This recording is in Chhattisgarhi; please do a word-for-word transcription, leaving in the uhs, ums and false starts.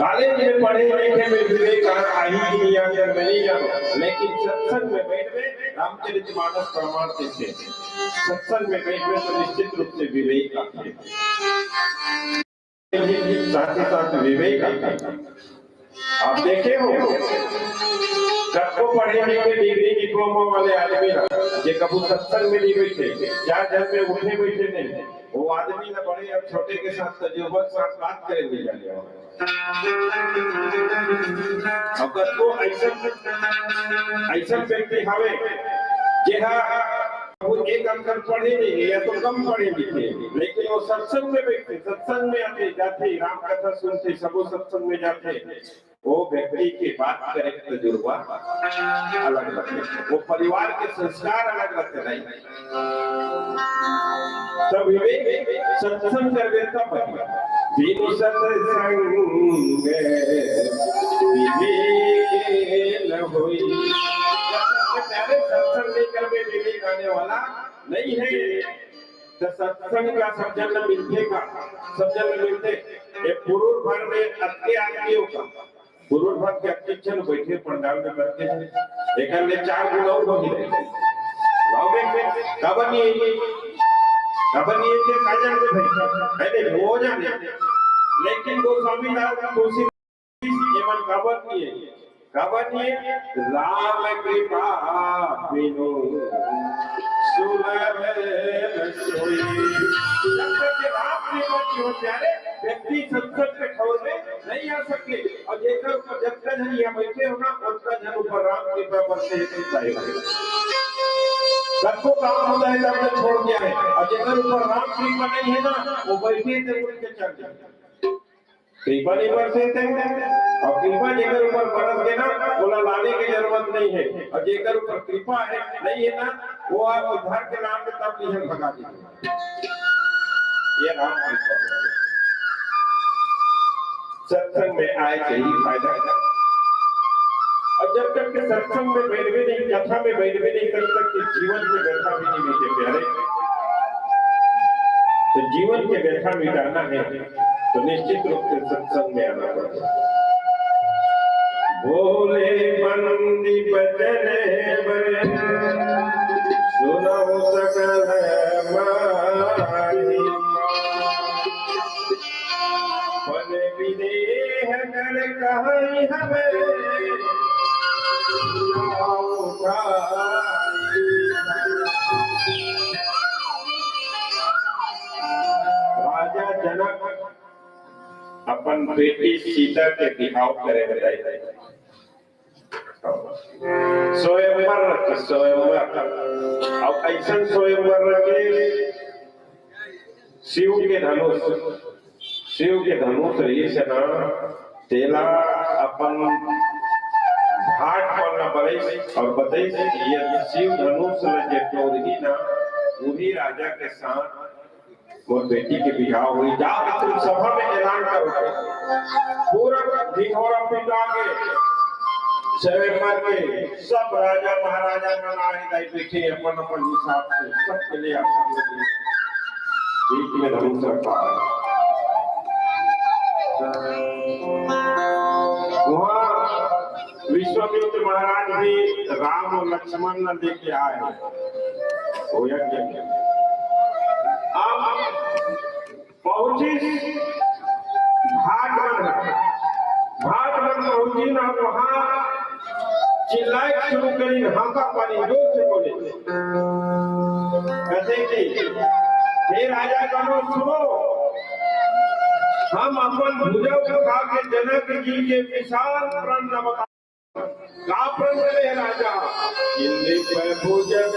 कॉलेज में पढ़े लिखे में विवेक आही कि नहीं आही, मैं नहीं जानों, लेकिन सत्संग में बैठबे, रामचरित मानस प्रमाण देथे। सत्संग में बैठबे तो निश्चित रूप से विवेक आथे। साथ ही साथ विवेक आथे। आप देखे हो, कतको पढ़े लिखे, डिग्री, डिप्लोमा वाले आदमी ला, जे कभू सत्संग में नहीं बैठे, चार जन में उठे बैठे नहीं, वो आदमी ला बड़े और छोटे के साथ, तजुर्बा के साथ बात करे नहीं जाने वाला। अब कतको ऐसा, ऐसा व्यक्ति हवे, जेहा वो एक अंक पढ़े नहीं हे या तो कम पढ़े लिखे, लेकिन वो सत्संग में बैठे, सत्संग में आथे जाथे, राम कथा सुनथे, सबो सत्संग में जाथे, वो व्यक्ति के बात करे के तजुर्बा अलग रथे, वो परिवार के संस्कार अलग रथे। नहीं, तब विवेक, सत्संग करबे तब होही। बिनु सत्संग विवेक न होई। जब तक प्यारे सत्संग नहीं करबे, विवेक आने वाला नहीं है। तो सत्संग का सब जन मिलथे का? सब जन मिलथे। ये पुरुष भर में अतके आदमियों का पुरुष भर के अध्यक्ष बैठे पंडाल में करके हैं। एक अन्य चार गुना हो गए। गाँव में से काबर नहीं है? काबर नहीं है कि का जाने भाई? अरे, हो जाने। लेकिन गोस्वामी दास का तुलसी, ये मन काबर नहीं है? काबर नहीं है? राम कृपा बिनु सुलभ न सोई। जब तक के राम कृपा नहीं हो, प्यारे व्यक्ति सत्संग के ठौर में नहीं आ सकते। और जेकर ऊपर जतका झन यहाँ बैठे हो ना, ओतका झन ऊपर राम कृपा बरसे तो जाएगा। सबको काम होता है, तब तो छोड़ दिया है। और जेकर ऊपर राम कृपा नहीं है ना, वो बैठे थे, उठ के चल जाए। कृपा नहीं बरसे थे, और कृपा जेकर ऊपर बरस गए ना, ओला लाने की जरूरत नहीं है। और जेकर ऊपर कृपा है, नहीं है ना, वो आप उद्धार के नाम पे तब नहीं भगा दीजिए। ये राम कृपा है। सत्संग में आए से ही फायदा है। और जब तक के सत्संग में बैठबे नहीं, कथा में बैठबे नहीं, तब तक के जीवन की व्यथा भी नहीं मिलते प्यारे। तो जीवन की व्यथा मिटाना है तो निश्चित रूप से सत्संग में आना पड़ेगा। बोले बंदी बचन बन सुनहु सकल माही। पन विदेह कर कहई हमें राजा जनक अपन बेटी सीता के बिहाव करे बताई। स्वयंवर रखे, स्वयंवर। अब ऐसन स्वयंवर रखे, शिव के धनुष, शिव के धनुष रहिस हे ना, तेला अपन भाट मन ला बरइस और बतइस, ये शिव धनुष ला जे टोरही ना, वही राजा के साथ मोर बेटी के बिहाव होही। जाके तुम सभा में ऐलान करो, पूरा ढिंढोरा पिटा के, स्वयंवर के सब राजा महाराजा मन आए दाई बैठे अपन अपन हिसाब से, सबके लिए आप सब लोग बीच में धनुष रखा है। वहाँ विश्वामित्र महाराज भी राम और लक्ष्मण न लेके आए। वो यज्ञ में। अब पहुंचिस भाट मन ह। भाट मन पहुंचिन, वहां चिल्लाए शुरू करिन, हाथापाई जोर से बोले, कथे कि, "हे राजा गणों, सुनो, हम अपन भुजा उठा के जनक जी के विशाल प्रण न बता।" का प्रण करे हे राजा? "इंद्र प्रभु जब